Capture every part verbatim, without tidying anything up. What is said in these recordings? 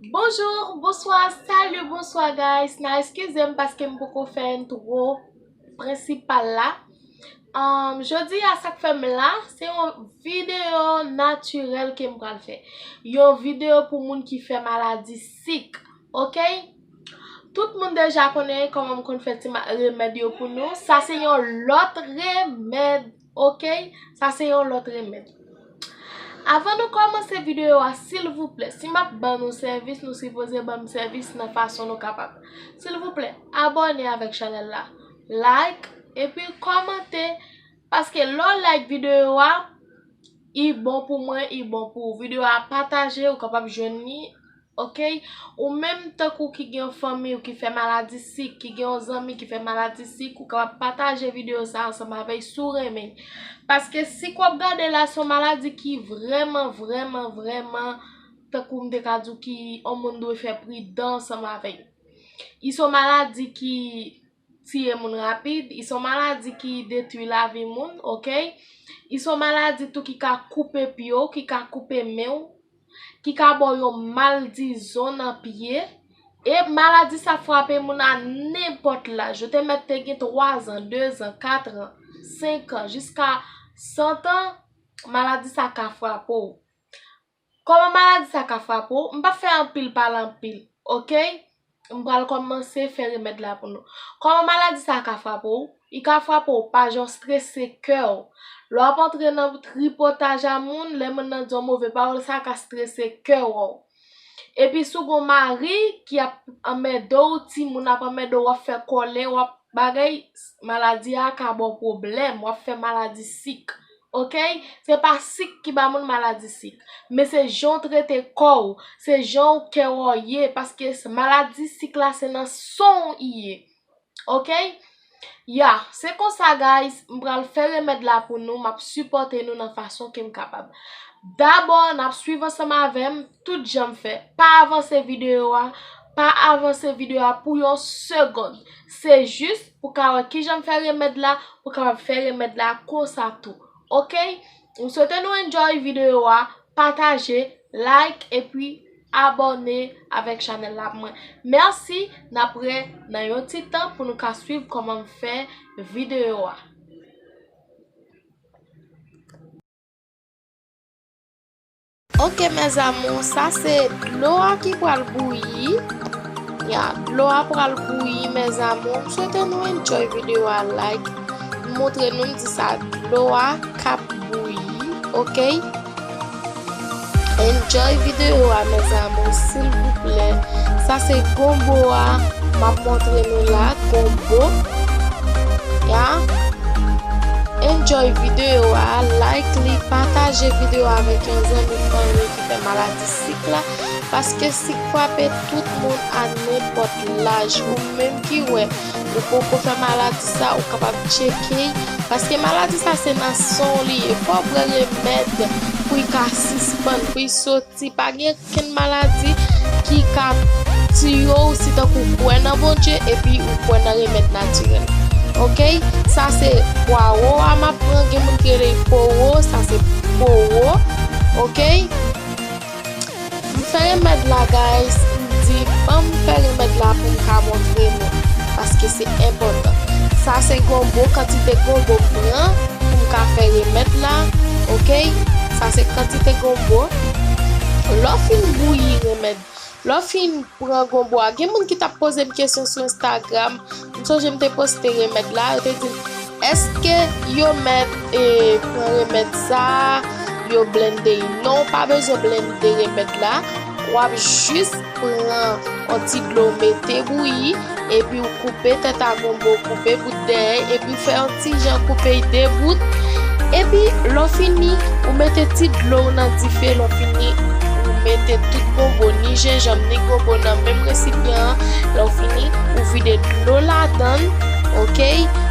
Bonjou, bonswa, salut, bonswa guys. N a eskize m paske m poko fè intro prensipal la. Um, jodi a sa k fè m la, se yon videyo natirèl ke m pral fè. Yon videyo pou moun ki fè maladi sik, ok? Tout moun deja konnen kòman m konn fè ti ma- remèd yo pou nou. Sa se yon lòt remèd, ok? Sa se yon lòt remèd. Avan nou kòmanse videyo a, silvouplè, si m ap ban nou sèvis, nou sipoze ban m sèvis nan fason nou kapab. Silvouplè, abòne avèk chanèl la, like, epi kòmante, paske lè w like videyo a, i bon pou mwen, i bon pou ou. Videyo a pataje, ou kapab jwenn li, ok? Ou menm tankou ki gen yon fanmi ou ki fè maladi sik, ki gen yon zanmi ki fè maladi sik, ou kapab pataje videyo sa ansanm avè l si w renmen. Paske sik w ap gade la, se yon maladi ki vrèman, vrèman, vrèman, tankou m te ka di w ki yon moun dwe fè pridan ansanm avè l. I se yon maladi ki tiye moun rapid, i se yon maladi ki detwi lavi moun, ok? I se yon maladi tou ki ka koupe pye w, ki ka koupe men w, ki ka ba w yon mal dizon nan pye. E maladi sa frape moun a nenpòt laj. Yo te mèt te gen twa zan, de zan, kat an, senk an, jiska san an, maladi sa ka frape w. Kòman maladi sa ka frape w? M p ap fè anpil pale anpil, ok? M pral kòmanse fè remèd la pou nou. Kòman maladi sa ka frape w? I ka frape w pa jan w strese kè w. Lè w ap antre nan tripotaj a moun, lè moun nan di w move pawòl, sa ka strese kè w. Epi si w gen yon mari ki ap anmède w, timoun ap anmède w, w ap fè kòlè, w ap bagay, maladi a ka ba w pwoblèm, w ap fè maladi sik. Ok? Se pa sik ki ba moun maladi sik, men se jan w trete kò w, se jan w kè w ye, paske s- maladi sik la se nan san w i ye. Ok? Ya, se konsa, guys, m pral fè remèd la pou nou, m ap sipòte nou nan fason ke m kapab. Dabò, n ap swiv ansanm avè m tout jan m fè. Pa avanse videyo a, pa avanse videyo a pou yon segonn. Se jis pou ka wè kijan m fè remèd la, pou kapab fè remèd la konsa tou. Ok? M swete nou enjoy videyo a, pataje, like epi abòne avèk chanèl la pou mwen. Mèsi, n ap wè nan yon ti tan pou nou ka swiv kòman m fè videyo a. Ok, mes amours, sa se dlo a ki pral bouyi. Ya, dlo a pral bouyi, mes amours. M swete nou enjoy videyo a, like. M montre nou, m di sa, dlo a k ap bouyi, ok? Enjoy videyo a, mes amours, silvouplè. Sa se gonbo a, m ap montre nou la, gonbo. Ya. Enjoy videyo a, like li, pataje videyo a avèk yon zanmi, fanmi ki fè maladi sik la, paske sik frape tout moun a nenpòt laj. Ou menm ki wè ou poko fè maladi sa, ou kapab tcheke, paske maladi sa se nan san w li ye. Fò w pran remèd pou l ka sispann, pou l soti. Pa gen okenn maladi ki ka tiye w si tankou w kwè nan Bondye epi ou kwè nan remèd natirèl. Ok? Sa se pwawo a m ap pran, gen moun ki rele l powo, sa se powo. Ok? M fè remèd la, guys, m di, ban m fè remèd la pou m ka montre nou, paske se enpòtan. Sa se gonbo, kantite gonbo m pran pou m ka fè remèd la, ok? Sa se kantite gonbo. Lè w fin bouyi remèd, lè w fin pran gonbo a, gen moun ki t ap poze m kesyon sou Instagram, m sonje m te poste remèd la, yo te di m, èske yo mèt, e, pran remèd sa, yo blende l? Non, w pa bezwen blende remèd la. W ap jis pran yon ti dlo, w mete bouyi, epi w koupe tèt a gonbo, w koupe bout dèyè, epi w fè yon ti jan koupe l de bout. Epi, lè w fini, ou mete ti dlo w nan dife, lè w fini, ou mete tout gonbo, ni jenjanm, ni gonbo nan menm resipyan an. Lè w fini, ou vide dlo ladan l, ok?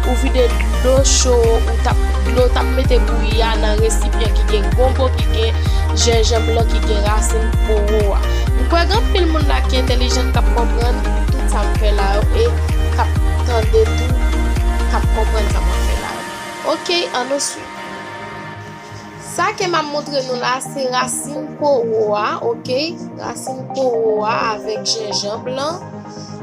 Ou vide dlo cho, ou t ap, dlo w t ap mete bouyi a nan resipyan ki gen gonbo, ki gen jenjanm lan, ki gen rasin powo a. M kwè gen anpil moun la ki entèlijan k ap konprann tout sa m fè la yo e k ap tande tou, k ap konprann sa m ap fè la yo. Ok, ann nou swiv. Sa ke m ap montre nou la, se rasin powo a, oke? Rasin powo a avèk jenjanm lan,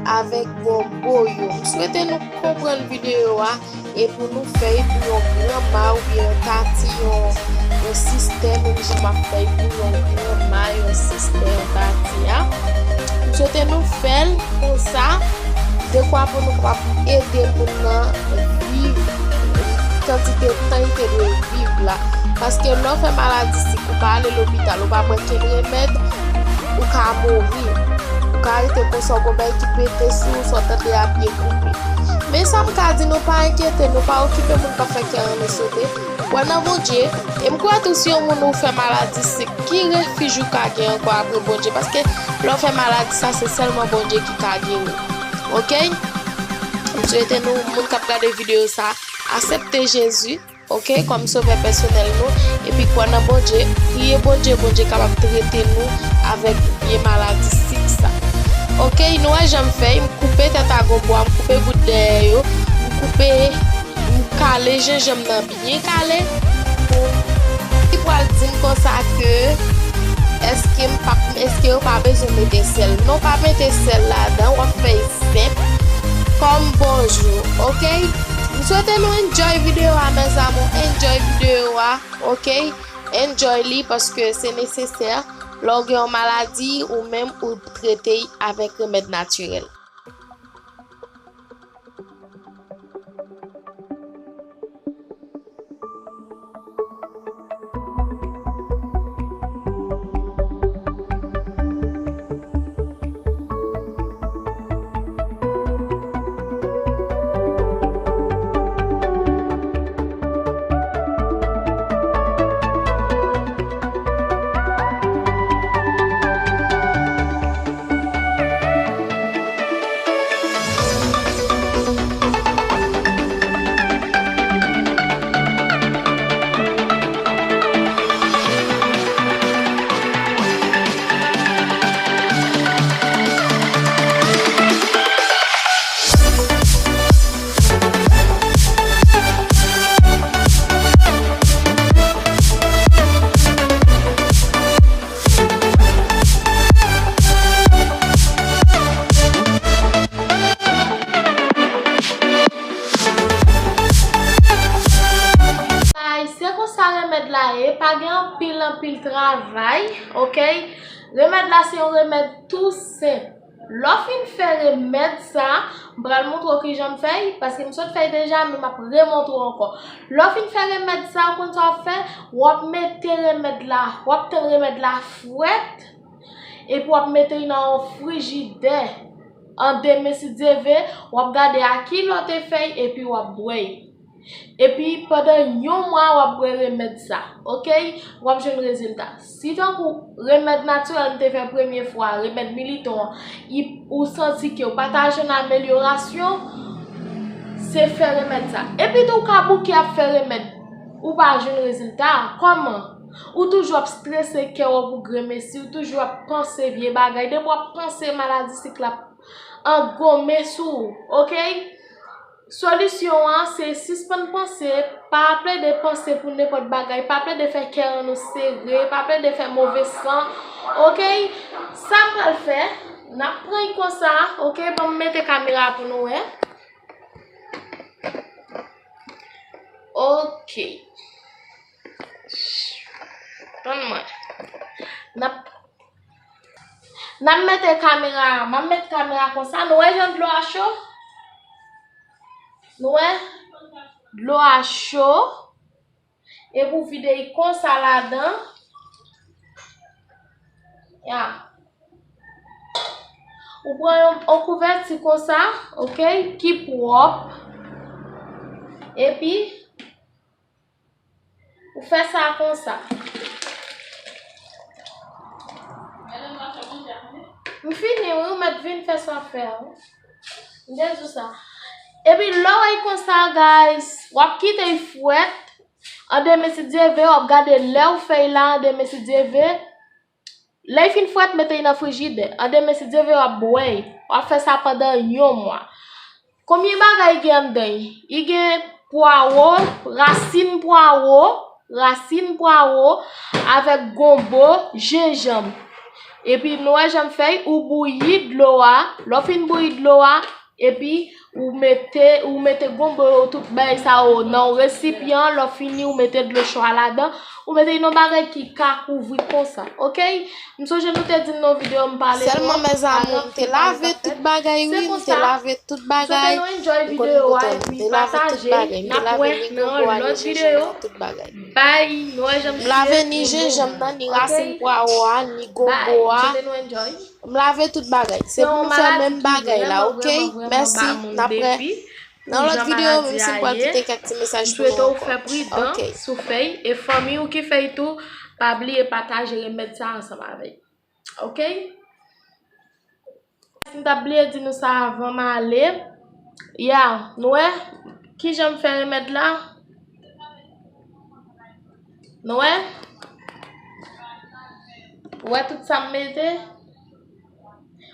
avèk gonbo yo. M swete nou konprann videyo a e pou nou fè l pou yon granma oubyen yon tati, yon, yon sistè, menm jan m ap fè l pou yon granma, yon sistè, yon tati a. M swete nou fè l konsa, dekwa pou nou kapab ede moun nan viv kantite tan li te dwe viv la. Paske lè w fè maladi sik, ou pa ale lopital, ou pa pran kenn remèd, ou ka mouri. Ou ka rete konsa, w gon bagay ki pete sou ou, sa w tande a pye koupe. Men sa m ka di nou, pa enkyete nou, pa okipe moun k ap fè kè an nou sote. Kwè nan Bondye, e m kwè tou si yon moun ou fè maladi sik, ki refij ou ka gen ankò apre Bondye? Paske lè w fè maladi sa, se sèlman Bondye ki ka geri. Oke? M swete nou, moun k ap gade videyo sa, aksepte Jezi, oke, kòm sovè pèsonèl nou, epi kwè nan Bondye, priye Bondye, Bondye kapab trete nou avèk vye maladi sik sa. Oke, nou wè jan m fè, m koupe tèt a gonbo a, m koupe bout dèyè yo, m koupe, m kale jenjanm nan byen kale. Ki pral di m konsa ke èske m pa, èske yo pa bezwen mete sèl? Non, pa mete sèl ladan, w ap fè l senp. Kòm bonjou, oke? M swete nou enjoy videyo a, mes amours, enjoy videyo a, oke? Enjoy li paske se nesesè. Lè w gen yon maladi, ou menm ou trete l avèk remèd natirèl. Ay, se konsa remèd la ye, pa gen anpil, anpil travay, oke? Remèd la se yon remèd tou senp. Lè w fin fè remèd sa, m pral montre w kijan m fè l, paske m sot fè l deja, men m ap remontre w ankò. Lè w fin fè remèd sa, ou konn sa w ap fè? W ap mete remèd la, w ap tann remèd la frèt, epi w ap mete l nan yon frijidè. An demen, si Dye ve, w ap gade a ki lè w te fè l, epi w ap bwè l. Epi, pandan yon mwa, w ap bwè remèd sa, oke? W ap jwenn rezilta. Si tankou remèd natirèl m te fè premye fwa, remèd militon an, i, ou santi ke w pa ta jwenn amelyorasyon, se fè remèd sa. Epi tou, w ka bouke ap fè remèd, ou pa jwenn rezilta. Kòman? Ou toujou ap strese kè w pou grenmesi, ou toujou ap panse vye bagay. Depi w ap panse, maladi sik la ap angonmen sou ou, oke? Solisyon an, se sispann panse, pa plede panse pou nenpòt bagay, pa plede fè kè an nou sere, pa plede fè move san, oke? Sa m pral fè, n ap pran l konsa, oke? Ban m mete kamera pou nou wè. Oke. Tann mwen. N ap, n ap mete kamera, m ap met kamera konsa. Nou wè jan dlo a cho? Nou wè? Dlo a cho. Epi w vide l konsa ladan. Ya. Ou pran yon, yon kouvèti konsa, oke, ki pwòp. Epi, ou fè sa konsa. M fini, wi, ou mèt vin fè sa w fè a, wi. M te di w sa. Epi, lè w wè l konsa, guys, w ap kite l frèt. An demen, si Dye ve, w ap gade lè w fè l la, an demen, si Dye ve. Lè l fin frèt, mete l nan frijidè. An demen, si Dye ve, w ap bwè l. W ap fè sa pandan yon mwa. Konbyen bagay gen anndan l? Li gen pwawo, rasin pwawo, rasin pwawo avèk gonbo jenjanm. Epi nou wè jan m fè y, ou bouyi dlo a. Lè w fin bouyi dlo a, epi ou mete, ou mete gonbo yo, tout bagay sa yo nan yon resipyan. Lè w fini, ou mete dlo cho a ladan. Ou mete yon bagay ki ka kouvri konsa, oke? M sonje nou te di m nan videyo m pale nou an, sèlman, mezanmi, m te lave tout bagay, wi, m te lave tout bagay. M kontan, m te lave tout bagay, m te lave ni gonbo a, ni jenjanm nan, tout bagay. M lave ni jenjanm nan, ni rasin pwawo a, ni gonbo a. M lave tout bagay. Se pou nou fè menm bagay la, oke? Mèsi, n ap wè nan lòt videyo, menm si m pral kite kèk ti mesaj pou nou ankò. Oke. Si w fè y, e fanmi w ki fè y tou, pa bliye pataje remèd sa ansanm avè y. Oke? Si m t ap bliye di nou sa avan m ale. Ya, nou wè? Kijan m fè remèd la? Nou wè? Ou wè tout sa m mete?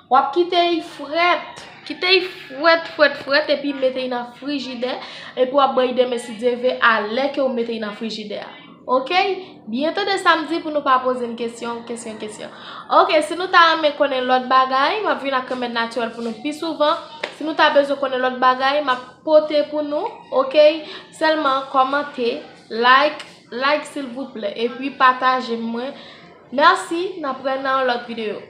W ap kite y frèt. Kite y frèt, frèt, frèt, epi mete y nan frijidè. Epi w ap bwè y demen si Dye vle, alè ke w mete y nan frijidè a. Oke? Byen tande sa m di pou nou pa poze m kesyon, kesyon, kesyon. Oke, si nou ta renmen konnen lòt bagay, m ap vin ak remèd natirèl pou nou pi souvan. Si nou ta bezwen konnen lòt bagay, m ap pote pou nou, oke? Sèlman kòmante, like, like silvouplè, epi pataje mwen. Mèsi, n ap wè nan yon lòt videyo.